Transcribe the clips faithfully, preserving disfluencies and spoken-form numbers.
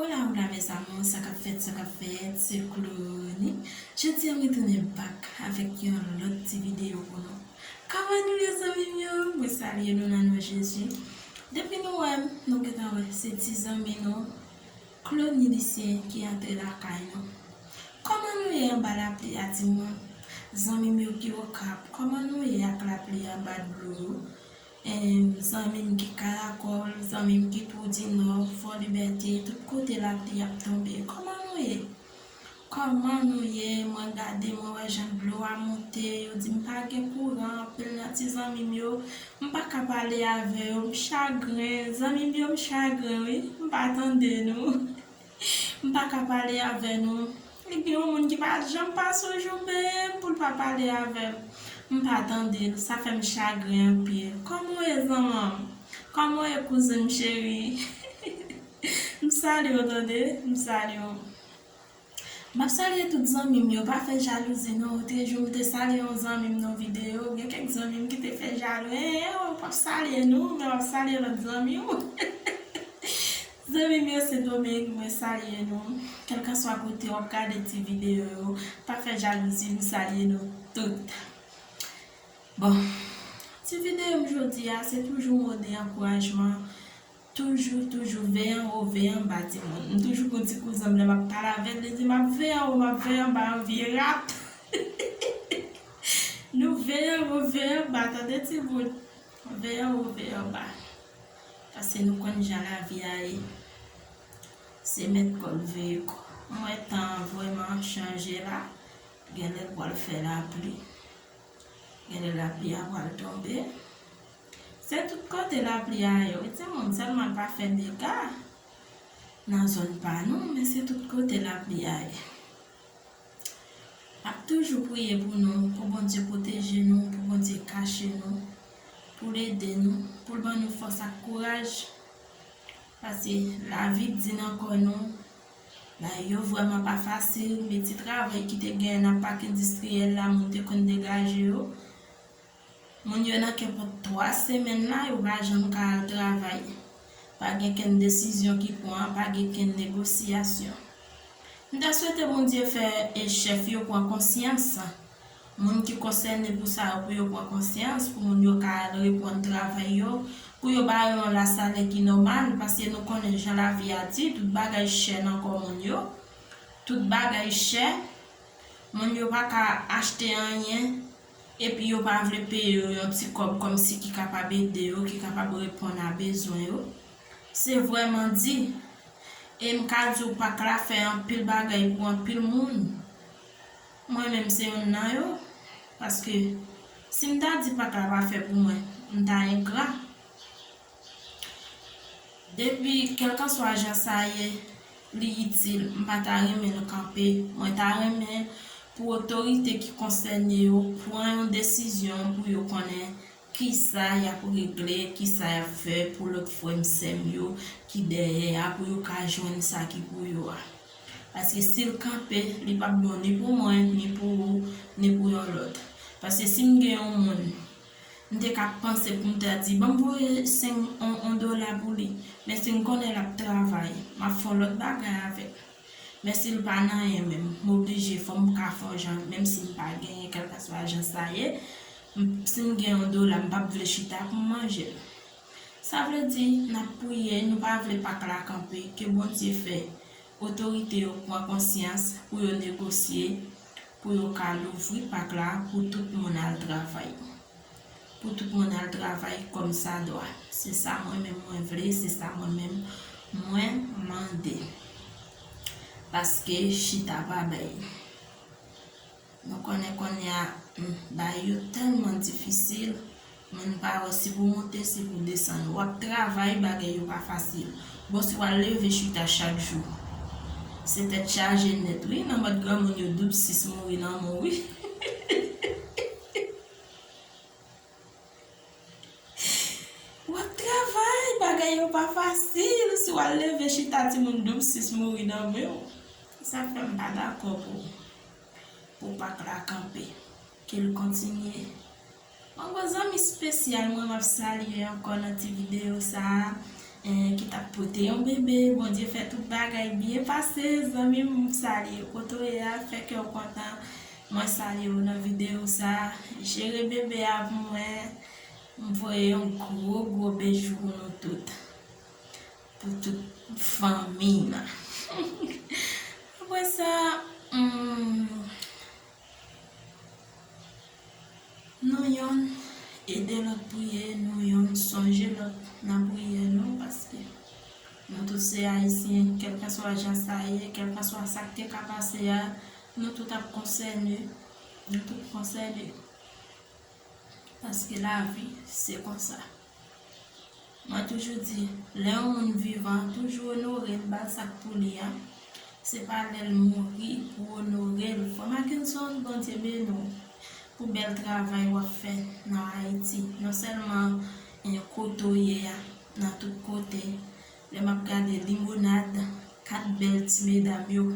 Hola, hola mes amours, sa k ap fèt, sa k ap fèt, se Clony. Jodi a m retounen back avèk yon lòt ti videyo pou nou. Kòman nou ye zanmi m yo? Mwen salye nou nan non Jezi. Depi nou wè m, nou gentan wè se ti zanmi nou, Clony Lucien ki antre lakay nou. Kòman nou ye anba lapli a timoun? Zanmi m yo ki Okap, kòman nou ye ak lapli anba dlo? Em, zanmi m ki Karakòl, zanmi m ki Twou Dinò, Fò Libète, tout kote lapli ap tonbe. Kòman nou ye? Kòman nou ye? Mwen gade, mwen wè jan dlo a monte, yo di m pa gen kouran, anpil nan ti zanmi m yo, m pa ka pale avè yo, m chagren, zanmi m yo, m chagren wi, m pa tande nou. M pa ka pale avè nou. Li gen yon moun ki pa janm pase yon jou menm pou l pa pale avè m. M pa tande l, sa fè m chagren anpil. Kòman w ye zanmi m? Kòman w ye kouzin m cheri? M salye w tande, m salye w. M ap salye tout zanmi m yo, pa fè jalouzi non. Otrejou m te salye yon zanmi m nan videyo, gen kèk zanmi m ki te fè jalou. Hey, oh, w ap salye nou, men w ap salye lòt zanmi w. Zanmi m yo Sendomeng, mwen salye nou. Kèlkanswa kote w ap gade ti videyo yo, pa fè jalouzi, m salye nou tout. Bon, ti videyo m jodi a, se toujou mo de ankourajman. Toujou, toujou, veye anwo, veye anba, timoun. M toujou gon ti kouzen m, lè m ap pale avè l, li di, "M ap veye anwo, m ap veye anba, yon vye rat." Nou veye anwo, veye anba, tande, timoun. Veye anwo, veye anba. Paske nou konn jan lavi a ye. Se mèt kò l veye kò. M wè tan an vrèman chanje la. Genlè l pral fè lapli. Genlè lapli a pral tonbe. Se tout kote lapli a ye wi, timoun, sèlman l pa fè dega nan zòn pa nou, men se tout kote lapli a ye. M ap toujou priye pou nou, pou Bondye pwoteje nou, pou Bondye kache nou, pou l ede nou, pou l ban nou fòs ak kouraj. Paske lavi di nan kò nou, bagay yo vrèman pa fasil, men ti travay ki te genyen nan pak endistriyèl la, moun te konn degaje yo. Moun yo nan kenpòt twa semèn la, yo pa janm ka al travay. Pa gen kenn desizyon ki pran, pa gen kenn negosyasyon. M ta swete Bondye fè e chèf yo pran konsyans. Moun ki konsène pou sa yo, pou yo pran konsyans, pou moun yo ka al reprann travay yo, pou yo ba yo yon lasalè ki nòmal, paske nou konnen jan lavi a di, tout bagay chè nan kò moun yo. Tout bagay chè. Moun yo pa ka achte anyen, epi yo pa vle peye yo yon ti kòb kòmsi ki kapab ede yo, ki kapab reponn a bezwen yo. Se vrèman di. E m ka di w pak la fè anpil bagay pou anpil moun. Mwen menm se youn nan yo. Paske si m ta di pak la pa fè pou mwen, m ta engra. Depi, kèlkanswa jan sa ye, li itil, m pa ta renmen l kanpe. Mwen ta renmen pou otorite ki konsène yo pran yon desizyon pou yo konnen kisa y ap regle, kisa y ap fè pou lòt frè m, sè m yo ki dèyè a, pou yo ka jwenn sa ki pou yo a. Paske si l kanpe, li p ap bon ni pou mwen, ni pou ou, ni pou yon lòt. Paske si m gen yon moun, m te ka panse pou m ta di, "Ban m voye senk, on, on dola pou li." Men si m konnen l ap travay, m ap fè yon lòt bagay avè l. Men si l pa nan anyen menm, m oblije, fò m ka fè yon jan, menm si m pa genyen, kèlkanswa jan sa ye, m, si m gen yon dola, m p ap vle chita pou m manje l. Sa vle di, n ap priye, nou pa vle pak la kanpe, ke Bondye fè otorite yo pran konsyans pou yo negosye, pou yo ka louvri pak la pou tout moun al travay. Pou tout moun al travay kòmsadwa. Se sa mwen menm mwen vle, se sa mwen menm mwen mande. Paske chita pa bay. Nou konnen kounye a, hmm, bagay yo tèlman difisil, moun pa wè si pou moute, si pou desann. W ap travay, bagay yo pa fasil. Bon, si w al leve chita chak jou, se tèt chaje nèt, wi. Nan mòd granmoun yo, doub sis mouri nan men w, wi. W ap travay, bagay yo pa fasil. Si w al leve chita, timoun, doub sis mouri nan men w. Sa fè m pa dakò pou, pou pak la kanpe. Ke l kontinye. Yon gwo zanmi espesyal mwen, m ap salye ankò nan ti videyo sa a, eh, ki t ap Pote yon bebe, Bondye fè tout bagay byen pase, zanmi m, m salye w. Kote w ye a, fè kè w kontan. Mwen salye w nan videyo sa. Jere bebe a pou mwen. M voye yon gwo, gwo bejou pou nou tout. Pou tout fanmi m. Apre sa, hmm, nou yonn ede lòt priye, nou yonn sonje lòt nan priyè nou, paske nou tout se Ayisyen, kèlkanswa jan sa ye, kèlkanswa sa k te ka pase a, nou tout ap konsène, nou tout konsène. Paske lavi, se konsa. Mwen toujou di, lè yon moun vivan, toujou onore l, ba l sa k pou li a. Se pa lè l mouri pou onore l. Frè Mackenson, Bondye beni w pou bèl travay w ap fè nan Ayiti. Non sèlman, eh, kote w ye a, nan tout kote. Lè m ap gade Limonad, kat bèl ti medam yo,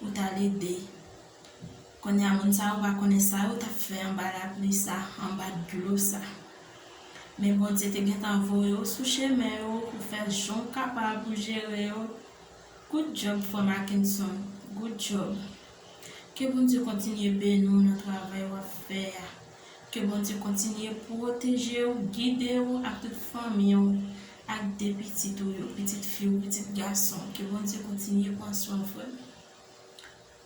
ou t al ede. Kounye a, moun sa yo pa konnen sa yo t ap fè anba lapli sa, anba dlo sa. Men Bondye te gentan voye w sou chemen yo pou fè jan w kapab pou jere yo. Good job, frè Mackenson. Good job. Ke Bondye kontinye beni w nan travay w ap fè a. Ke Bondye kontinye pwoteje w, gide w ak tout fanmi w, ak de pitit ou yo, pitit fi w, pitit gason w. Ke Bondye kontinye pran swen w, frè m.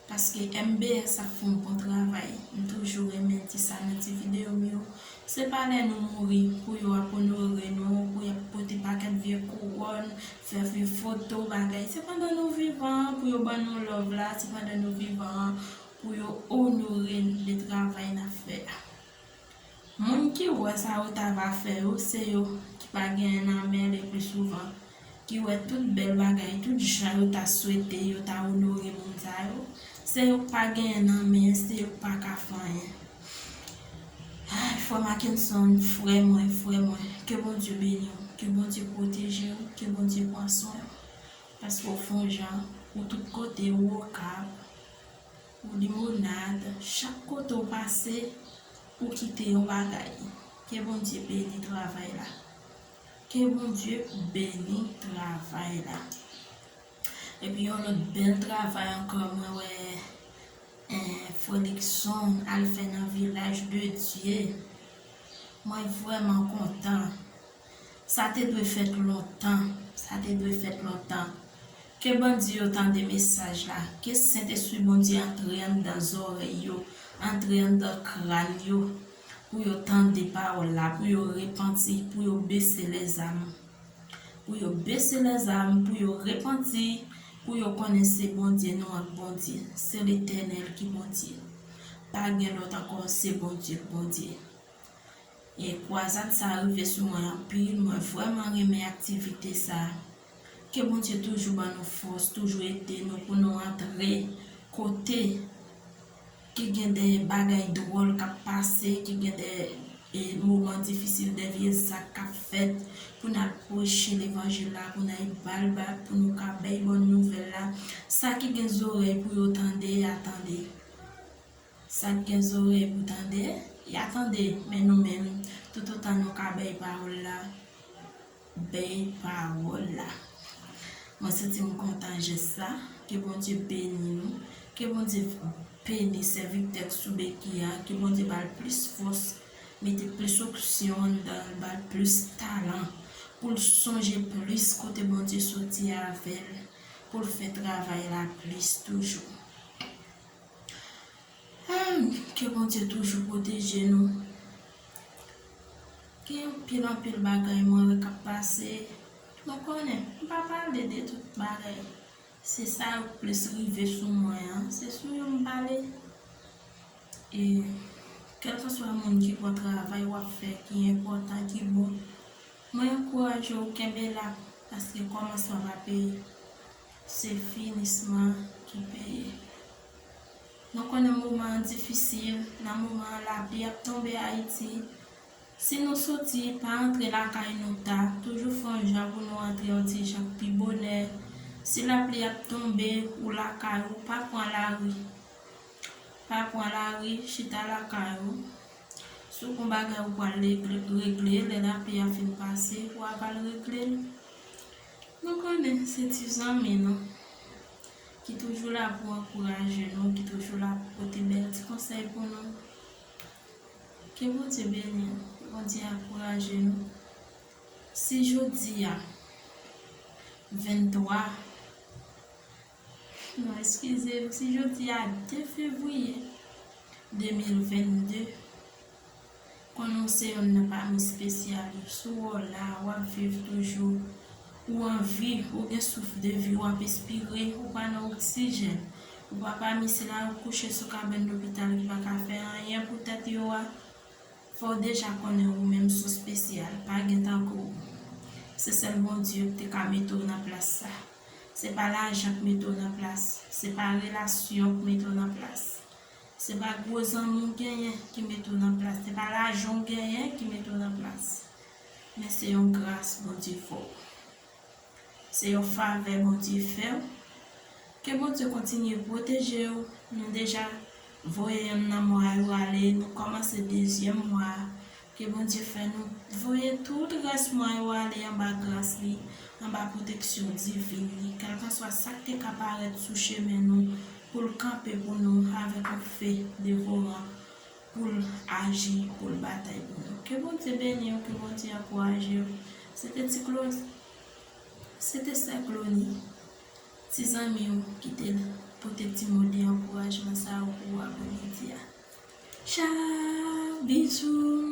Paske M B S ap fè yon bon travay. M toujou renmen di sa nan ti videyo m yo. Se pa lè nou mouri pou yo ap onore nou, pou y ap pote pakèt vye kouwòn, fè vye foto, bagay. Se pandan nou vivan pou yo ban nou love la, se pandan nou vivan pou yo onore n de travay n ap fè a. Moun ki wè sa yo ta va fè yo, se yo ki pa genyen nan men le pli souvan, ki wè tout bèl bagay, tout jan yo ta swete yo ta onore moun sa yo, se yo k pa genyen nan men, se yo k pa ka fè anyen. Ay, frè Mackenson, frè mwen, frè mwen, ke Bondye beni w, ke Bondye pwoteje w, ke Bondye pran swen w. Paske w fè yon jan, ou tout kote, ou Okap, ou Limonad, chak kote w pase, ou kite yon bagay. Ke Bondye beni travay la. Ke Bondye beni travay la. Epi yon lòt bèl travay ankò, mwen wè, eh, frè Luckson al fè nan Vilaj de Dye. Mwen vrèman kontan. Sa te dwe fèt lontan. Sa te dwe fèt lontan. Ke bandi yo tande mesaj la. Ke Sentespri Bondye antre anndan zòrèy yo, antre anndan kràn yo, pou yo tande pawòl la, pou yo repanti, pou yo bese lèzam. Pou yo bese lèzam, pou yo repanti, pou yo konnen se Bondye nou ak Bondye. Se Letènèl ki Bondye. Pa gen lòt ankò, se Bondye k Bondye. E kwazad sa rive sou mwen anpil, mwen vrèman renmen aktivite sa. Ke Bondye toujou ban nou fòs, toujou ede nou pou nou antre kote ki gen de bagay dwòl k ap pase, ki gen de, e, moman difisil, de vye zak k ap fèt, pou n al preche levanjil la, pou n al ba l, ba, pou nou ka bay bòn nouvèl la. Sa ki gen zòrèy pou yo tande, y a tande. Sa k gen zòrèy pou tande, y a tande, men nou menm, toutotan nou ka bay pawòl la, bay pawòl la. Mwen santi m kontan jès sa, ke Bondye beni nou, ke Bondye beni sèvitè k sou beki a, ke Bondye ba l plis fòs, mete plis onksyon anndan l, ba l plis talan, pou l sonje plis kote Bondye soti avè l, pou l fè travay la plis toujou. Hmm, ke Bondye toujou pwoteje nou. Gen anpil, anpil bagay mwen wè k ap pase. Nou konnen, m pa pale de tout bagay. Se sa yo k plis rive sou mwen an. Se sou yo m pale. E kèlkanswa moun ki pran travay w ap fè, ki enpòtan, ki bon, mwen ankouraje w kenbe la, paske kòmansman pa peye. Se finisman ki peye. Nou konnen moman an difisil, nan moman an lapli ap tonbe Ayiti. Si nou soti, pa antre lakay nou ta, toujou fè yon jan pou nou antre yon ti jan pi bonè. Si lapli ap tonbe, ou lakay ou, pa pran lari. Pa pran lari, chita lakay ou. Si w gon bagay ou pral regle, regle, lè lapli a fin pase, w a va al regle l. Nou Men se ti zanmi nou ki toujou la pou ankouraje nou, ki toujou la pou pote bèl ti konsèy pou nou. Ke Bondye beni nou, ke Bondye ankouraje nou. Si jodi a venntwa, non, eskize m, si jodi a de fevriye de mil vennde, konnen w se yonn nan pami espesyal yo. Si w la, w ap viv toujou, ou anvi, ou gen souf de vi, w ap espire, ou pa nan oksijèn, ou pa pami sila yo kouche sou kabann lopital ki pa ka fè anyen pou tèt yo a, fò w deja konnen ou menm se w espesyal, pa gen tankou w. Se sèl Bondye ki te ka mete w nan plas sa. Se pa lajan k mete w nan plas. Se pa relasyon k mete w nan plas. Se pa gwo zanmi w genyen ki mete w nan plas. Se pa lajan w genyen ki mete w nan plas. Men se yon gras Bondye fè w. Se yon favè Bondye fè w. Ke Bondye kontinye pwoteje w. Nou deja voye yonn nan mwa yo ale. Nou kòmanse dezyèm mwa a. Ke Bondye fè nou voye tout rès mwa yo ale anba gras li, anba pwoteksyon divin li. Kèlkanswa sa k te ka parèt sou chemen nou, pou l kanpe pou nou avèk yon fe devoran, pou l aji, pou l batay pou nou. Ke Bondye beni w, ke Bondye ankouraje w. Se te ti Klo-, se te sè Kloni, ti zanmi w ki te pote ti mo de ankourajman sa yo pou w apre midi a. Tchaw, bizou.